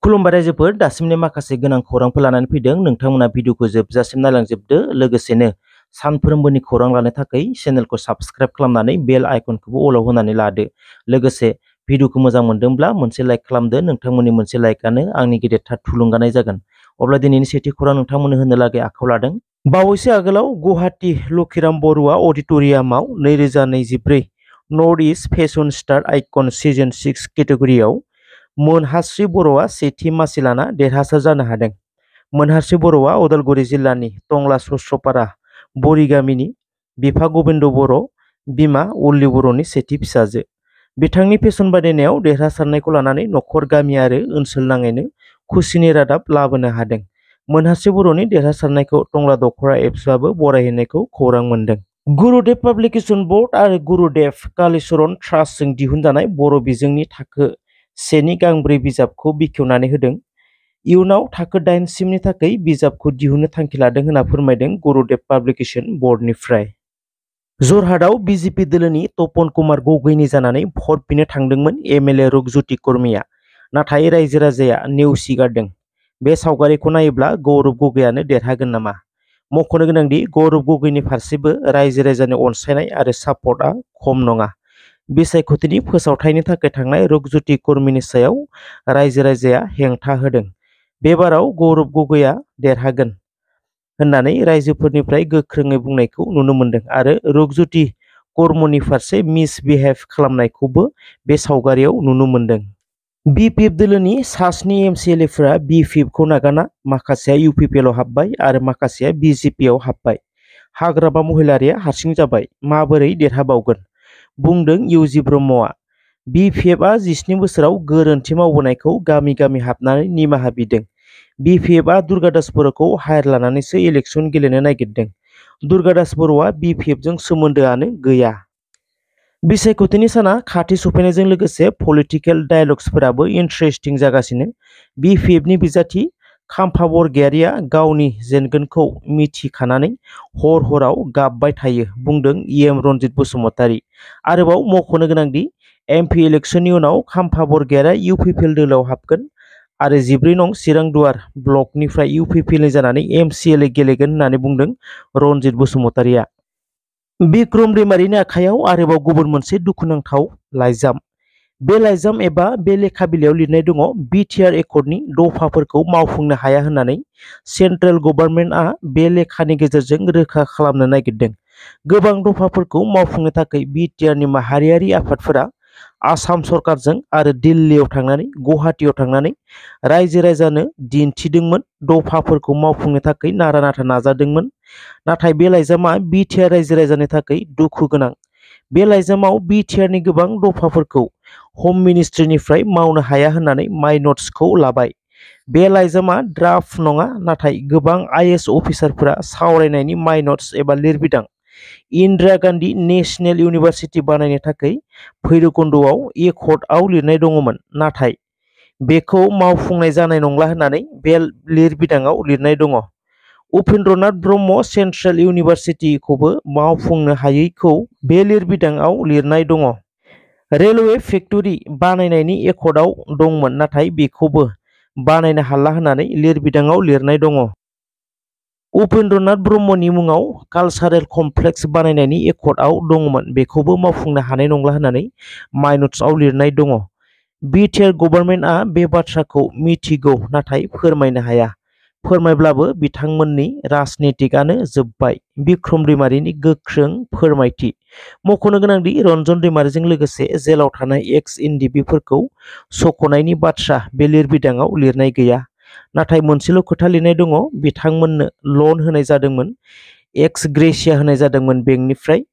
खुलुमबाय रायजोफोर दासिमनि माखासे गोनां खौरांफोर लानानै फैदों नोंथांमोना भिडिअखौ जोबजासिम नायलांजोबदो लोगोसेनो सानफ्रोमबोनि खौरां लानो थाखाय चेनेलखौ साबस्क्राइब खालामनानै बेल आइकनखौबो अलाव होनानै लादो लोगोसे भिडिअखौ मोजां मोनदोंब्ला मोनसे लाइक खालामदो नोंथांमोननि मोनसे लाइकआनो आंनि गेदेरथार थुलुंगानाय जागोन अब्ला दिनैनि सेथि खौरां नोंथांमोननो होनो लागै आखायाव लादों बावैसो आगोलाव गुवाहाटी लक्षीराम बरुवा अडिटोरियामाव 2024 North East fashion star icon season 6 केटेगरियाव मोनहास्रि बर'आ सेथि मासि लाना देरहासार जानो हादों। मोनहास्रि बर'आ उदालगुरि जिल्लानि टंला सस्रपारा बरि गामिनि बिफा गोविन्द बर' बिमा उर्लि बर'नि सेथि फिसाजो। बिथांनि फेशन बादायनायाव देरहासारनायखौ लानानै नखर गामि आरो ओनसोल नाङैनो खुसिनि रादाब लाबोनो हादों। मोनहास्रि बर'नि देरहासारनायखौ टंला दख'रा एप्सआबो बरायहैनायखौ खौरां मोन्दों। गुरुदेव पाब्लिकेशन बोर्ड आरो गुरुदेव कालीचरण ट्रास्टजों दिहुनजानाय बर' बिजोंनि थाखो सेनि गांब्रै बिजाबखौ बेखेवनानै होदों। इयुनाव थाखो 8 सिमनि थाखाय बिजाबखौ दिहुननो थांखि लादों होनना फोरमायदों गुरुदेव पाब्लिकेशन बोर्डनिफ्राय। जरहाटआव बिजेपि दोलोनि तपन कुमार गगैनि जानानै भट बिनो थांदोंमोन एमएलए रुपज्योति कुर्मीया, नाथाय रायजो राजाया नेवसिगारदों। बे सावगारिखौ नायोब्ला गौरब गगैयानो देरहागोन नामा? मख'नो गोनांदि गौरब गगैनि फारसेबो रायजो राजानि अनसायनाय आरो सापर्टआ खम नङा। बिसायख'थिनि फोसावथायनि थाखाय थांनाय रुपज्योति कुर्मीनि सायाव रायजो राजाया हेंथा होदों। बेबाराव गौरब गगैया देरहागोन होननानै रायजोफोरनिफ्राय गोख्रोङै बुंनायखौ नुनो मोन्दों आरो रुपज्योति कुर्मीनि फारसे मिसबिहेभ खालामनायखौबो बे सावगारियाव नुनो मोन्दों। बिपिएफ दोलोनि सा-7 एमसिएलएफोरा बिपिएफखौ नागारना माखासेया इउपिपिएलआव हाबबाय आरो माखासेया बिजेपिआव हाबबाय। हाग्रामा महिलारिया हारसिं जाबाय, माबोरै देरहाबावगोन? बुंदों इउजि ब्रह्मआ। बिपिएफआ 17 बोसोराव गोरोन्थि मावबोनायखौ गामि गामि हाबनानै निमाहा बिदों। बिपिएफआ दुर्गादास बर'खौ हायर लानानैसो इलेक्सन गेलेनो नागिरदों। दुर्गादास बर'आ बिपिएफजों सोमोन्दोआनो गैया। बिसायख'थिनि साना खाथि सफैनायजों लोगोसे पलिटिकेल डायलग्सफोराबो इन्टारेस्टिं जागासिनो। बिपिएफनि बिजाथि खाम्फा बरगयारिया गावनि जेनगोनखौ मिथिखानानै हर हराव गाबबाय थायो, बुंदों इएम रनजित बसुमतारी। आरोबाव मख'नो गोनांदि एमपि इलेक्सननि उनाव खाम्फा बरगयारिया इउपिपिएल दोलोआव हाबगोन आरो 14 नं चिरां दुवार ब्लकनिफ्राय इउपिपिएलनि जानानै एमसिएलए गेलेगोन होननानै बुंदों रनजित बसुमतारीया। बिक्रम दैमारिनि आखायाव आरोबाव गुबुन मोनसे दुखुनांथाव लाइजाम। बे लाइजाम एबा बे लेखा बिलाइयाव लिरनाय दङ बिटिआर एकर्डनि दफाफोरखौ मावफुंनो हाया होननानै सेन्ट्रेल गभर्नमेन्टआ बे लेखानि गेजेरजों रोखा खालामनो नागिरदों। गोबां दफाफोरखौ मावफुंनो थाखाय बिटिआरनि माहारियारि आफादफोरा आसाम सरकारजों आरो दिल्लीयाव थांनानै गुवाहाटीयाव थांनानै रायजो राजानो दिन्थिदोंमोन, दफाफोरखौ मावफुंनो थाखाय नारा नाथा नाजादोंमोन। नाथाय बे लाइजामा बिटिआर रायजो राजानि थाखाय दुखु गोनां। बे लाइजामाव बिटिआरनि गोबां दफाफोरखौ हम मिनिस्ट्रिनिफ्राय मावनो हाया होननानै माइनट्सखौ लाबाय। बे लाइजामा ड्राफ्ट नङा, नाथाय गोबां आइएएस अफिसारफोरा सावरायनायनि माइनट्स एबा लिरबिदां। इन्दिरा गान्धी नेशनेल इउनिभारसिटि बानायनो थाखाय भैरबकुन्दआव एकर्डआव लिरनाय दङमोन, नाथाय बेखौ मावफुंनाय जानाय नंला होननानै बे लिरबिदाङाव लिरनाय दङ। उपेन्द्रनाथ ब्रह्म सेन्ट्रेल इउनिभारसिटिखौबो मावफुंनो हायैखौ बे लिरबिदाङाव लिरनाय दङ। रेलवे फेक्टरि बानायनायनि एकर्डआव दंमोन, नाथाय बेखौबो बानायनो हाला होननानै लिरबिदाङाव लिरनाय दङ। उपेन्द्रनाथ ब्रह्मनि मुङाव कालचारेल कमप्लेक्स बानायनायनि एकर्डआव दंमोन, बेखौबो मावफुंनो हानाय नंला होननानै माइनट्सआव लिरनाय दङ। बिटिआर गभर्नमेन्टआ बे बाथ्राखौ मिथिगौ नाथाय फोरमायनो हाया। फोरमायब्लाबो बिथांमोननि राजनितिकआनो जोब्बाय। बिक्रम दैमारिनि गोख्रों फोरमायथि। मख'नो गोनांदि रन्जन दैमारिजों लोगोसे जेलाव थानाय एक्स एनडिबिफोरखौ सख'नायनि बाथ्रा बे लिरबिदाङाव लिरनाय गैया। नाथाय मोनसेल' खोथा लिरनाय दङ, बिथांमोननो लन होनाय जादोंमोन, एक्स ग्रेसिया होनाय जादोंमोन बेंकनिफ्राय।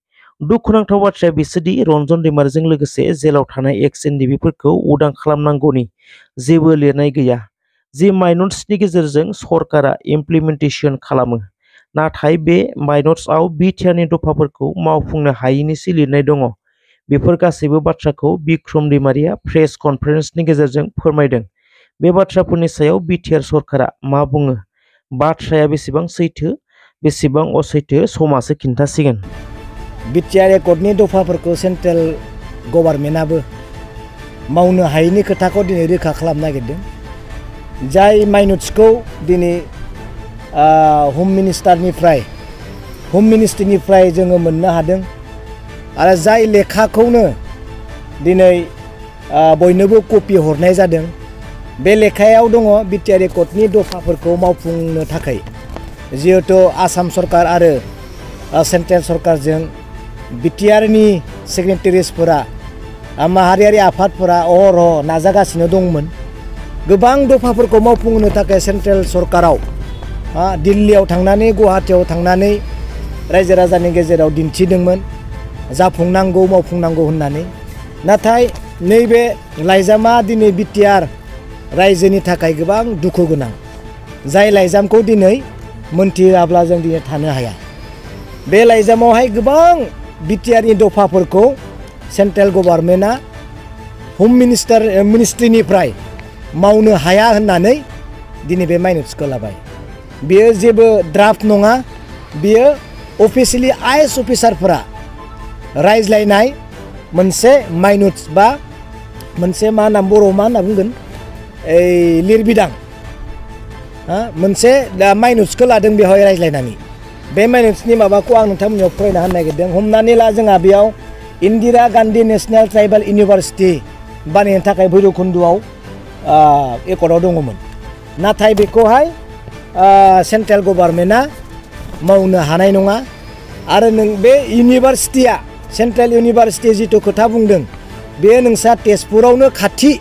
दुखुनांथाव बाथ्राया बिसोरदि रन्जन दैमारिजों लोगोसे जेलाव थानाय एक्स एनडिबिफोरखौ उदां खालामनांगौनि जेबो लिरनाय गैया, जि माइनट्सनि गेजेरजों सरकारा इमप्लिमेन्टेसन खालामो। नाथाय बे माइनट्सआव बिटिआरनि दफाफोरखौ मावफुंनो हायैनिसो लिरनाय दङ। बेफोर गासैबो बाथ्राखौ बिक्रम दैमारिया प्रेस कनफारेन्सनि गेजेरजों फोरमायदों। बे बाथ्राफोरनि सायाव बिटिआर सरकारा मा बुङो? बाथ्राया बेसेबां सैथो बेसेबां असैथो समासो खिन्थासिगोन। बिटिआर एकर्डनि दफाफोरखौ सेन्ट्रेल गभर्नमेन्टआबो मावनो हायैनि खोथाखौ दिनै रोखा खालामनो नागिरदों। जाय माइनट्सखौ दिनै हम मिनिस्टारनिफ्राय जोङो मोननो हादों आरो जाय लेखाखौनो दिनै बयनोबो कपि हरनाय जादों बे लेखायाव दङ बिटिआर एकर्डनि दफाफोरखौ मावफुंनो थाखाय जिहेतु आसाम सरकार आरो सेन्ट्रेल सरकारजों बिटिआरनि सिगनेटारिसफोरा माहारियारि आफादफोरा अहरह नाजागासिनो दंमोन गोबां दफाफोरखौ मावफुंनो थाखाय सेन्ट्रेल सरकाराव दिल्लीयाव थांनानै गुवाहाटीयाव थांनानै रायजो राजानि गेजेराव दिन्थिदोंमोन जाफुंनांगौ मावफुंनांगौ होननानै नाथाय नैबे लाइजामा दिनै बिटिआर रायजोनि थाखाय गोबां दुखु गोनां जाय लाइजामखौ दिनै मोनथियाब्ला जों दिनै थानो हाया बे लाइजामावहाय गोबां बिटिआरनि दफाफोरखौ सेन्ट्रेल गभर्नमेन्टआ हम मिनिस्ट्रिनिफ्राय मावनो हाया होननानै दिनै बे माइनट्सखौ लाबाय बेयो जेबो ड्राफ्ट नङा बेयो अफिसियेलि आइएस अफिसारफोरा रायज्लायनाय मोनसे माइनट्स बा मोनसे मा नाम बर'आव मा होनना बुंगोन लिरबिदां मोनसे माइनट्सखौ लादों बेवहाय रायज्लायनानै बे माइनट्सनि माबाखौ आं नोंथांमोननियाव फरायना होनो नागिरदों हमनानै ला जोंहा बेयाव Indira Gandhi national tribal university बानायनो थाखाय भैरबकुन्द'आव एकर्डआव दङमोन नाथाय बेखौहाय सेन्ट्रेल गभर्नमेन्टआ मावनो हानाय नङा आरो नों बे इउनिभारसिटिया सेन्ट्रेल इउनिभारसिटि जिथु खोथा बुंदों बे नोंसा तेजपुरावनो खाथि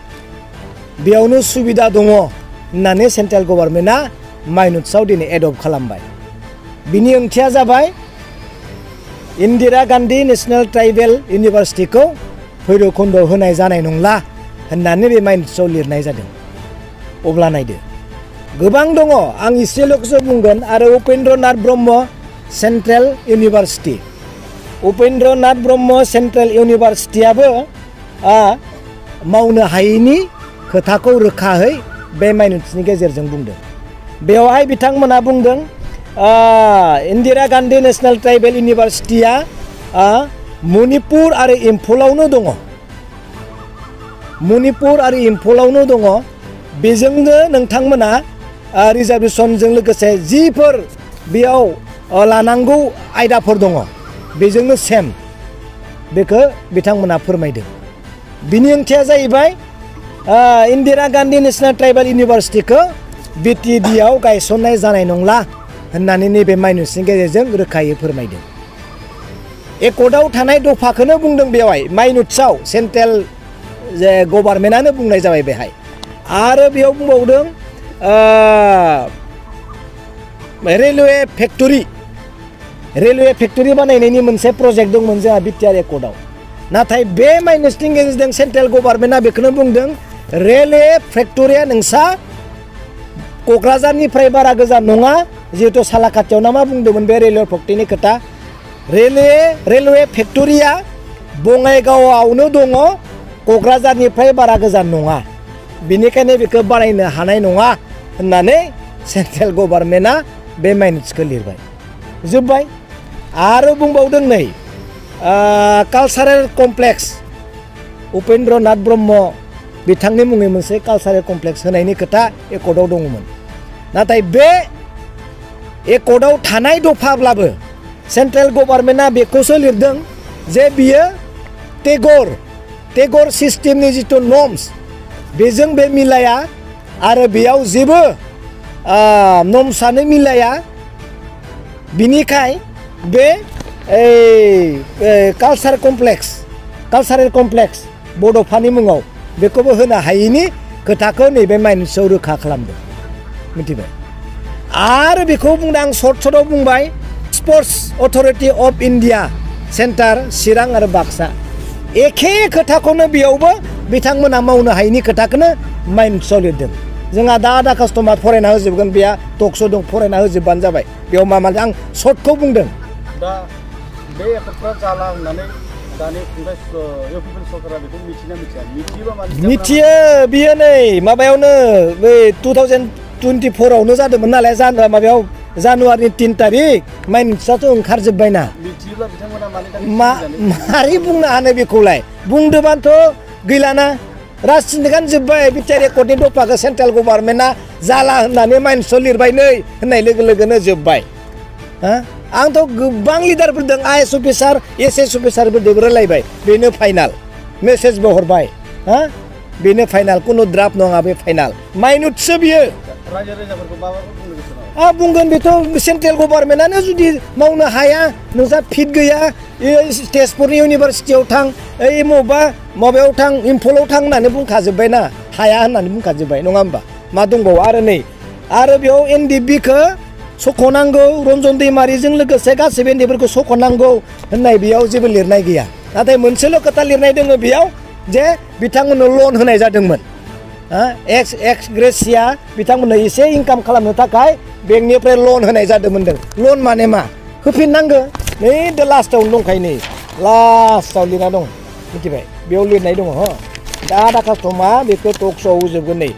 बेयावनो सुबिदा दङ होननानै सेन्ट्रेल गभर्नमेन्टआ माइनट्सआव दिनै एडप्ट खालामबाय बिनि ओंथिया जाबाय इन्दिरा गान्धी नेशनेल ट्राइबेल इउनिभारसिटिखौ भैरबकुन्द'आव होनाय जानाय नंला होननानै बे माइनट्सआव लिरनाय जादों अब्ला नायदो गोबां दङ आं इसेल'सो बुंगोन आरो Upendranath Brahma central university Upendranath Brahma central इउनिभारसिटियाबो मावनो हायैनि खोथाखौ रोखाहै बे माइनट्सनि गेजेरजों बुंदों बेवहाय बिथांमोना बुंदों इन्दिरा गान्धी नेशनेल ट्राइबेल इउनिभारसिटिया मणिपुर आरो इम्फलावनो दङ मणिपुर आरो इम्फलावनो दङ बेजोंनो नोंथांमोना रिजार्भेसनजों लोगोसे जिफोर बेयाव लानांगौ आयदाफोर दङ बेजोंनो सेम बेखौ बिथांमोना फोरमायदों बिनि ओंथिया जाहैबाय इन्दिरा गान्धी नेशनेल ट्राइबेल इउनिभारसिटिखौ बिटिएडिआव गायसननाय जानाय नंला होननानै नैबे माइनट्सनि गेजेरजों रोखायै फोरमायदों एकर्डआव थानाय दफाखौनो बुंदों बेवहाय माइनट्सआव सेन्ट्रेल गभर्नमेन्टआनो बुंनाय जाबाय बेहाय आरो बेयाव बुंबावदों रेलवे फेक्टरि बानायनायनि मोनसे प्रजेक्ट दंमोन जोंहा बिटिआर एकर्डआव नाथाय बे माइनट्सनि गेजेरजों सेन्ट्रेल गभर्नमेन्टआ बेखौनो बुंदों रेलवे फेक्टरिया नोंसा क'क्राझारनिफ्राय बारा गोजान नङा जिहेतु सालाकाटियाव ना मा बुंदोंमोन बे रेलवे फेक्टरिनि खोथा रेलवे फेक्टरिया बङाइगावआवनो दङ क'क्राझारनिफ्राय बारा गोजान नङा बेनिखायनो बेखौ बानायनो हानाय नङा होननानै सेन्ट्रेल गभर्नमेन्टआ बे माइनट्सखौ लिरबाय जोब्बाय आरो बुंबावदों नै कालचारेल कमप्लेक्स उपेन्द्रनाथ ब्रह्म बिथांनि मुङै मोनसे कालचारेल कमप्लेक्स होनायनि खोथा एकर्डआव दङमोन नाथाय बे एकर्डआव थानाय दफाब्लाबो सेन्ट्रेल गभर्नमेन्टआ बेखौसो लिरदों जे बियो टेगर सिस्टेमनि जिथु नर्म्स बेजों बे मिलाया आरो बेयाव जेबो नर्म्सआनो मिलाया बिनिखाय बे कालचारेल कमप्लेक्स बड'फानि मुङाव बेखौबो होनो हायैनि खोथाखौ नैबे माइनट्सआव रोखा खालामदों मिथिबाय आरो बेखौ बुंदों आं सर्टआव बुंबाय sports authority of India centre Chirang आरो बाक्सा एखे खोथाखौनो बेयावबो बिथांमोना मावनो हायैनि खोथाखौनो माइनट्सआव लिरदों जोंहा दा आधा कास्टमार फरायना होजोबगोन बेहा टकस' दं फरायना होजोबबानो जाबाय बेयाव मा आं सर्टखौ बुंदों दा बे एकर्डफ्रा जाला होननानै दानि खुंथाय सरकारा बेखौ मिथिना मिथिया मिथियो बियो नै माबायावनो बै 2024आवनो जादोंमोन नालाय माबायाव जानुवारिनि 3 तारिख माइनट्सआथ' ओंखारजोब्बायना मिथियोब्ला बिथांमोना मारै बुंनो हानो बेखौलाय बुंदोंबाथ' गैलाना राजनिकान जोब्बाय बिटिआर एकर्डनि दफाखौ सेन्ट्रेल गभर्नमेन्टआ जाला होननानै माइन्स लिरबाय नै होननाय लोगो लोगोनो जोब्बाय आंथ' गोबां लिडारफोर दं IAS अफिसार SS अफिसारफोरजोंबो रायलायबाय बेनो फाइनाल मेसेजबो हरबाय बेनो फाइनाल कुनु ड्राफ्ट नङा बे फाइनाल माइनुटसो बियो रायजो राजाफोरखौ माबाफोर बुंनो गोसो नामा बुंगोन बेथ' सेन्ट्रेल गभर्नमेन्टआनो जुदि मावनो हाया नोंसा फिट गैया तेजपुरनि इउनिभारसिटियाव थां ओइ माबायाव थां इम्फलाव थां होननानै बुंखाजोब्बायना हाया होननानै बुंखाजोब्बाय नङा होमबा मा दंबावो आरो नै आरो बेयाव NDBखौ सख'नांगौ रन्जन दैमारिजों लोगोसे गासैबो NDBफोरखौ सख'नांगौ होननाय बेयाव जेबो लिरनाय गैया नाथाय मोनसेल' खोथा लिरनाय दङ बेयाव जे बिथांमोननो लन होनाय जादोंमोन एक्स ग्रेसिया बिथांमोननो एसे इनकाम खालामनो थाखाय बेंकनिफ्राय लन होनाय जादोंमोन लन माने मा होफिननांगौ नै दा लास्टआवनो दंखायो नै लास्टआव लिरना दं मिथिबाय बेयाव लिरनाय दङ दा कास्टमा बेखौ टक श'आव होजोबगोन नै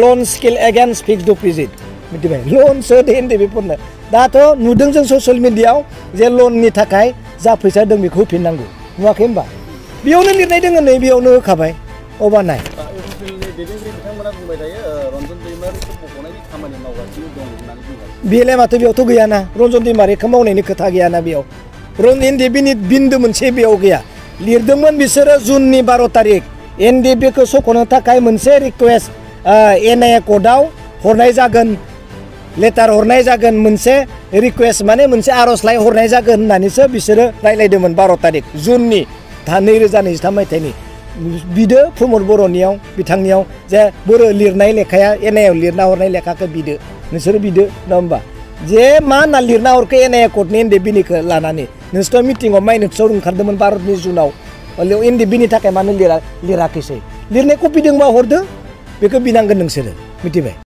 लन स्किल एगेन्स्ट फिक्सड डिप'जिट मिथिबाय लन सोदो NDBफोरनो दाथ' नुदों जों ससियेल मिडियायाव जे लननि थाखाय जा फैसा दं बेखौ होफिननांगौ नुवाखै होमबा बेयावनो लिरनाय दङ नै बेयावनो होखाबाय अबा नाय दैदेनगिरि बिथांमोना बुंबाय थायो रन्जन दैमारिखौ बख'नायनि खामानि मावगासिनो दं होननानै बुंगासिनो बेलाय माथो बेयावथ' गैयाना रन्जन दैमारिखौ मावनायनि खोथा गैयाना बेयाव NDBनि बिन्दो मोनसे बेयाव गैया लिरदोंमोन बिसोरो जुननि 12 तारिख NDBखौ सख'नो थाखाय मोनसे रिकुवेस्ट NIA कर्टआव हरनाय जागोन लेटार हरनाय जागोन मोनसे रिकुवेस्ट माने मोनसे आर'जलाइ हरनाय जागोन होननानैसो बिसोरो रायलायदोंमोन 12 तारिख जुननि 2023 मायथाइनि बिदो प्रमद बर'नियाव बिथांनियाव जे बर' लिरनाय लेखाया NIA आव लिरना हरनाय लेखाखौ बिदो नोंसोरो बिदो नङा होमबा जे मा होनना लिरना हरखो NIA कर्टनि NDBनिखौ लानानै नोंसोरथ' मिटिंआव माइनट्सआव ओंखारदोंमोन 12 जुनाव NDBनि थाखाय मानो लिराखैसै लिरनाय कपि दंबा हरदो बेखौ बिनांगोन नोंसोरो मिथिबाय